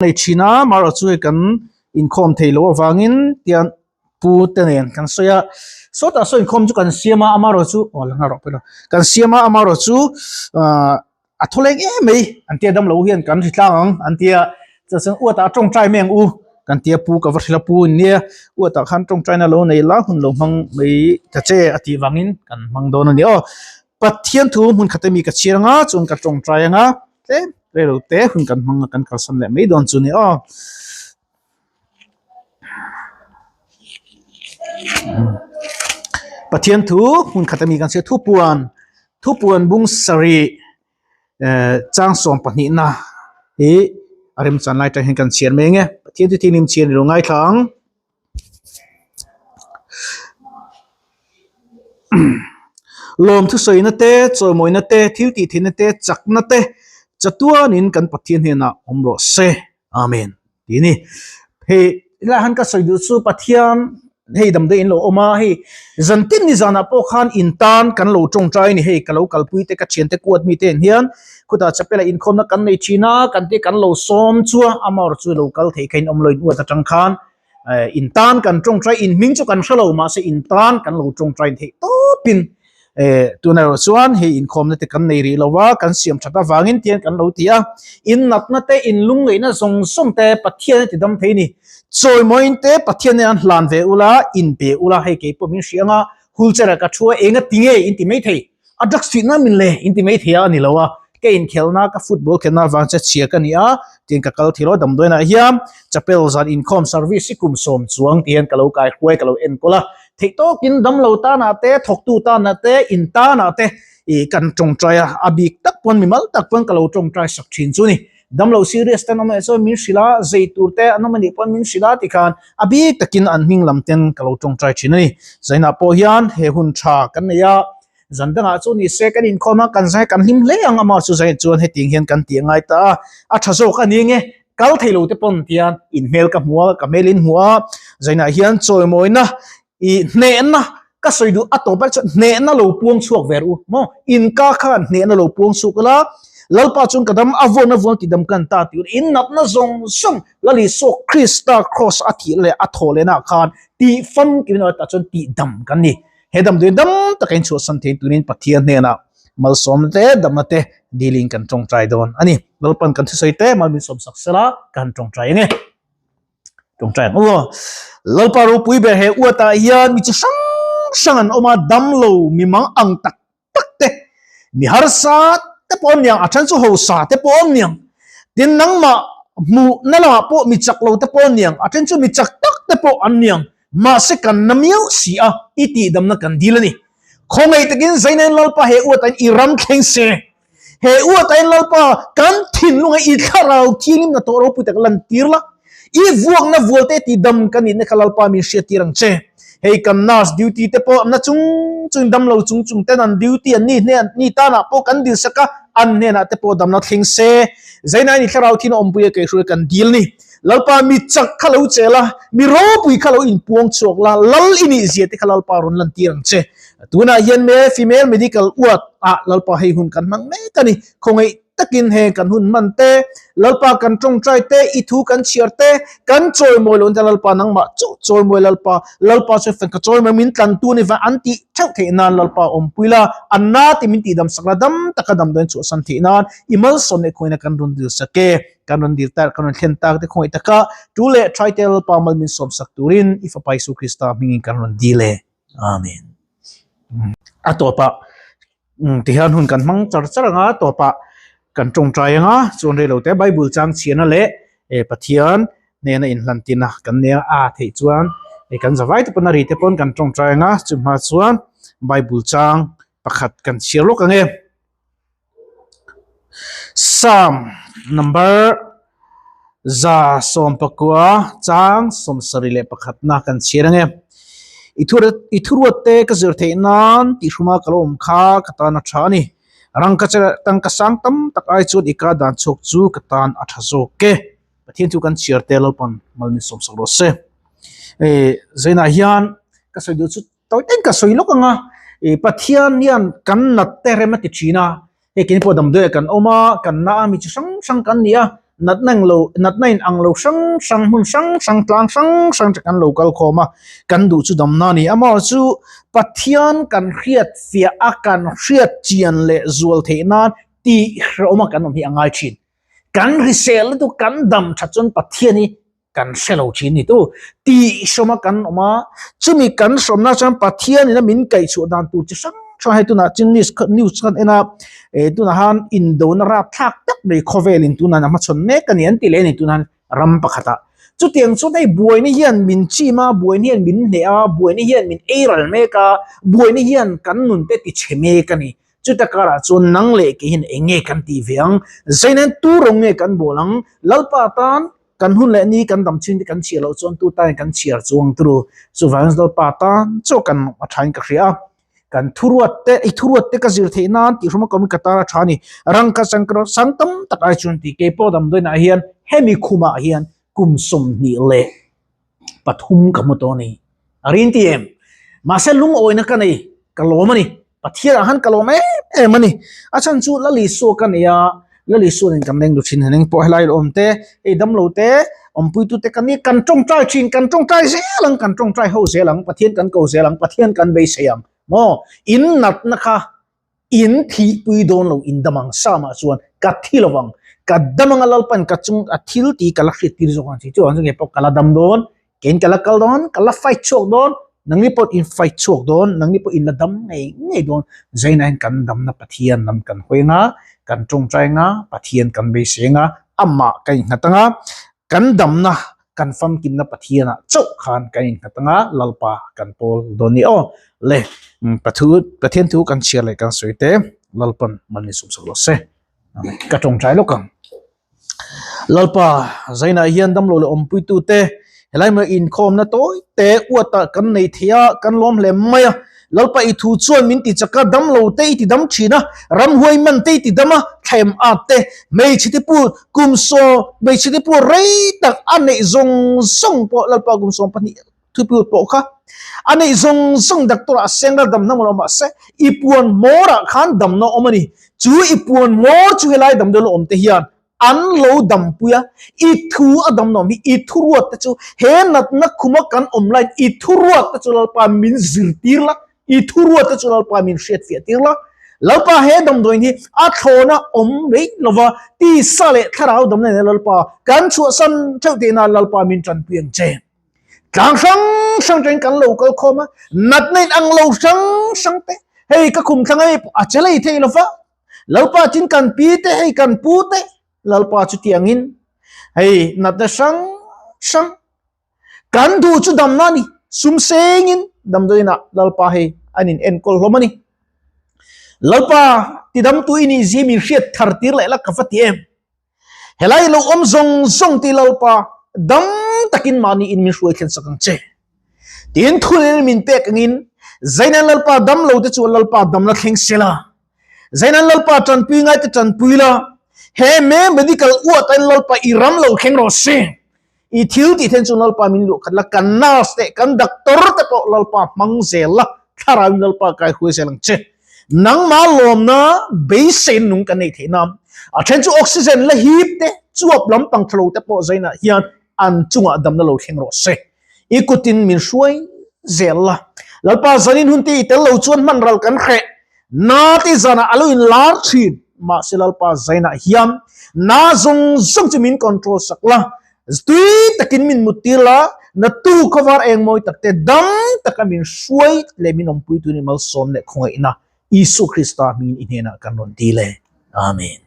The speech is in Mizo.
nei thin a amaherawh chu hei kan inkhawm thei loh avangin tian pu te nen kan sawi a sawtah saw inkhawm chu kan siam a amaherawh chu aw la nghal rawh pawh kan siam a amaherawh chu ahh a thaw leng em mai an tia damlo hian kan ri tlang ang an tia chuan uatah tawngtai mai ang u kan tia pu ka va hrilh a pu in nia uatah khan tawngtaina lo nei la hun lo hmang mai ta che a tih vangin kan hmang dawn a ni aw Pathian thu hmun khat ami ka chhiar anga chuan ka tawngtai anga tlem reilo te hun kan hmang a kan kalsan leh mai dawn chu a ni aw. Pathian thu hmun khat ami kan hria thupuan thupuan bung sarih eh chang sawm pahnihna hi a remchan lai atang hian kan chhiar mai ang e Pathian chu thianghlim chhiar ni lo ngaithla ang. Lawmthu sawina te, chawimawina te, thil tih theihna te, chakna te chatuanin kan Pathian hnenah awm rawh se. Amen. Tih a ni. Hei helaiah hian ka sawi duh chu Pathian hei damdawi in lo awm a, hei zan tin ni zanah pawh khan in tan kan lo tawngtai a ni. Hei ka lo kalpui te ka thiante kuat mite ang hian khutah chapel ah inkhawmna kan nei thin a, kan te kan lo sawm chu a, amaherawhchu chu lo kal theih kha in awm lo in uat atang khan in tan kan tawngtai in hming chu kan hre lo mahse in tan kan lo tawngtai theih tawpin tuna erawh chuan hei inkhawmna te kan nei rih lo a kan siam that avangin tian kan lo ti a in natna te in lungngeihna zawng zawng te Pathian a ti dam thei ni chawimawiin te Pathian nen an hlan ve ula in pe ula hei kei pawh min hria anga wheelchair ah ka thu a eng a ti nge in ti mai thei. A drugs tih na min le in ti mai thei a ni lo a, ka inkhelhna ka football khelhna avang che chhia ka ni a tiin ka kal thei lo a damdawiinah hian chapel zan inkhawm service hi kum sawm chuang ti hian ka lo kai hruai ka lo enkawl a, theih tawkin damlo tanah te thawktu tanah te in tanah te ih kan tawngtai a, a bik tak pawn mimal tak pawn ka lo tawngtai sak thin chu ni. Damlo serious te an awm leh chuan min hrilh a, zei tur te an awm anih pawn min hrilh a tikhan a bik takin an hming lam ten ka lo tawngtai thin a ni. Zainah pawh hian he hun tha kan nei a, zan dangah chu ni se kan inkhawm a, kan zai kan hlim hle ang amah chu zai chuan hetiang hian kan tih a ngai ta a, a tha zawk a ni nge kal thei lo te pawn tian in hmel ka hmu a, ka hmel in hmu a, zainah hian chawimawina i hnehna ka sawi duh a tawp ah chuan hnehna lo puang chhuak ve ru maw inka khan hnehna lo puang chhuak ila Lalpa chuan ka dam a vawn a vawn ti dam kan ta tih in natna zawng zawng Lal Isua Krista cross a thih leh a thawh leh nah khan tih famkim in tah chuan tih dam kan ni he damdawi dam taka in chhuahsan thei turin Pathian hnenah malsawmna te damna te dilin kan tawngtai dawn a ni Lalpan kan thusawi te mal min sawmsak sela kan tawngtai ange. Tawngtai ang u. Lalpa ropui ber he uatah hian mi chi hrang hrang an awm a, damlo mi mang ang tak tak te, mi harsa te pawh an niang, a then chu hausa te pawh an niang, tin nangmah hmuhna lamah pawh mi chak lo te pawh an niang, a then chu mi chak tak te pawh an niang, mahse kan na miau si a, i tihdamna kan dil a ni. Khawngaih takin Zainain Lalpa he uatah hian i ram thleng se. He uatain Lalpa kan thinlunga i thlarau thianghlim na tawh ropui tak lan tir la, i vuakna vualte ti dam ka nihna kha Lalpa min hriat tir ang che. Hei kan nurse duty te pawh na chung chung dam lo chung chung ten an duty an ni hne an ni tanah pawh kan dil sak a, an hnenah te pawh damna thleng se. Zainain i thlarau thin a awmpui a keihruai kan dil ni. Lalpa mi chak kha lo che la, mi ropui kha lo inpuang chhuak la, lal i nih zia te kha Lalpa rawn lantir ang che. Tunah hian me female medical ward ah Lalpa hei hun kan hmang mek a ni. Khawngaih takin heng kan hun hman te, Lalpa kan tawngtai te, i thu kan chhiar te, kan chawimawi lo nia Lalpa nangmah chauh chawimawi Lalpa, Lalpa chu feng ka chawimawi min tlantu ni vang an tih theuh theih nan Lalpa awmpui la, an na ti min tihdam sak la dam taka damdawiin chhuahsan theih nan i malsawm leh khawngaihna kan rawn dil sak e. Kan rawn dil tak, kan rawn thlen tak te khawngaih taka tu leh thaite Lalpa mal min sawm sak turin i Fapa Isu Krista hmingin kan rawn dil e. Amen. A tawpah tihian hun kan hmang char char anga a tawpah kan tawngtai anga chuan rei lo te Bible chang chhiana leh Pathian hnena inhlantina kan nia a theih chuan kan zavai te pawn a ri te pawn kan tawngtai anga chumhma chuan Bible chang pakhat kan chhiar lawk ang e. Psalm number 119 chang 71 na kan chhiar ange. I thu i thuruat te ka zir theih nan tih hruma ka lo awm kha ka tan a tha a ni. Rangka tangka sang tam tak ai chuan i ka dan chhuak chu ka tan a tha zawk e. Pathian chu kan chhiar te Lalpan mal min sawmsak rawh se. Zainah hian ka sawi duh chu Tawi ten ka sawi lawk ang a, ih Pathian hian kan nat te rem a ti thin a, hei keini pawh damdawi ah kan awm a, kan na a mi chi hrang hrang kan ni a, Natna eng lo, natna in ang lo hrang hrang, hmun hrang hrang, tlang hrang hrang te kan lo kal khawm a, kan duh chu damna a ni. Amaherawhchu Pathian kan hriat fiah a, kan hriat chian leh zual theih nan tih hrehawma kan awm hi a ngai thin. Kan hrisel lutuk, kan dam that chuan Pathian hi kan hre lo thin ni tu. Tih hrehawma kan awm a, chumi kan hrehawmna chuan Pathian ina min kaihchhuah dan tur chi hrang hrang hei tunah chuan news news khan en a, eh tunah khan indona rapthlak tak mai khawvelin tunah a hmachhawn mek a ni an ti leh a ni tunah ram pakhatah. Chutiang chuan hei buaina hian min chim a, buaina hian min hneh a, buaina hian min ei ral mek a, buaina hian kan nun te ti chhe mek a ni. Chuta karah chuan nang leh kei hian eng nge kan tih ve ang? Zainain tu rawng nge kan bawl ang? Lalpa tan kan hun leh ni kan dam chhin te kan chhiar loh chuan tu tan kan chhiar chuang turu. Chuvangin Lalpa tan chaw kan a thain ka hria a. Kan thuruat te, i thuruat te ka zir theih nan tih hruma kawmin ka tan a tha a ni. Rangka changkawr sang tam tak ai chuan tih keipawh damdawiinah hian hemi khumah hian kum 23 ka hmu tawh a ni. A rin ti em? Mahse lungawina ka nei, ka lawm a ni. Pathian ah khan ka lawm em em a ni. A chhan chu Lal Isua ka nei a, Lal Isua nen kan leng duh thin eng pawh helai lo awm te, hei damlo te, awmpuitu te kan ni, kan tawngtai thin, kan tawngtai zel ang, kan tawngtai ho zel ang, Pathian kan ko zel ang, Pathian kan beisei ang. Maw? In natna kha In thihpui dawn lo in dam ang Sama chuan ka thi lo vang, ka dam anga Lalpan ka chung a thil tih ka la hriattir zawk ang chi chu ang chu nge pawh ka la dam dawn, keiin ka la kal dawn, ka la fight chhuak dawn, nangni pawh in fight chhuak dawn, nangni pawh in la dam ngei ngei dawn, Zaina hian kan damna Pathian lam kan hawi anga, kan tawngtai anga, Pathian kan beisei anga, amah ka innghat anga, kan damna kan famkimna Pathianah chauh khan kan innghat anga Lalpa kan pawl dawn ni aw. Le Pathu Pathian thu kan chhiar leh kan sawi te Lalpan man ni sum sak lo se. Amen. Ka tawngtai lawk ang. Lalpa zainah hian damlo leh awmpuitu te helai mai inkhawmna tawi te uata kan nei thei a kan lawm hle mai a. Lalpa i thu chuan min ti chak a, dam lo te i ti dam thin a, ramhuai man te i ti dam a, thlaem at te, hmeichhe te pu kum saw, hmeichhe te pu rei tak a neih zawng zawng pawh Lalpa kum 12 thupiut pawh kha a neih zawng zawng doctor ah seng ral damna maw lo mahse i puan hmawr ah khan damna awm a ni, chu i puan hmawr chu helai damdawi lo awm te hian an lo dampui a, i thu a dam nawm hi, i thuruat te chu he natna khuma kan awm laiin i thuruat te chu Lalpa min zirtir la, i thuruat te chu Lalpa min hriatfiah tir la. Lalpa he damdawiin hi a thlawna awm mai lova tisa leh thlarau damna nen Lalpa kan chhuahsan theuh tihna Lalpa min tanpui ang che. Tlang hrang hrang atangin kan lo kal khawm a, natna in ang lo hrang hrang te, hei ka khum thlang hei a che lei thei lova, Lalpa chin kan pi te hei kan pu te Lalpa chu tiangin hei natna hrang hrang kan duh chu damna ni sum sengin damdawiinah Lalpa hei an in enkawl hlawm a ni. Lalpa tidamtu i nih zia min hriat thar tir leh la ka va ti em. Helai lo awm zawng zawng ti Lalpa dam takin mahni in min hruai thlen sak ang che. Tin thulin min pek angin Zainan Lalpa dam lo te chuan Lalpa damna thleng sela. Zainan Lalpa tanpui ngai te tanpui la. He me medical uat in Lalpa i ram lo thleng rawh se. I thil tih then chu Lalpa min luh khat la, kan nurse te, kan doctor te pawh Lalpa hmang zel la, thlarau in Lalpa kai hruai zel ang che. Nangma lawmna beisein nung kan nei theih nan, a then chu oxygen la hip te, chuap lampang thalo te pawh zainah hian an chungah damna lo thleng rawh se. I kutin min hruai zel la. Lalpa zanin hun te i tel lo chuan hman ral kan hreh. Na te zanah a lo in lar thin. Mahse Lalpa zainah hian na zawng zawng chu min control sak la. Tui takin min mut tir la, na tu khawvar eng mawi tak te dam taka min hruai leh min awmpui tuin i malsawm leh khawngaihna Isua Krista hmingin i hnenah kan rawn dil e. Amen.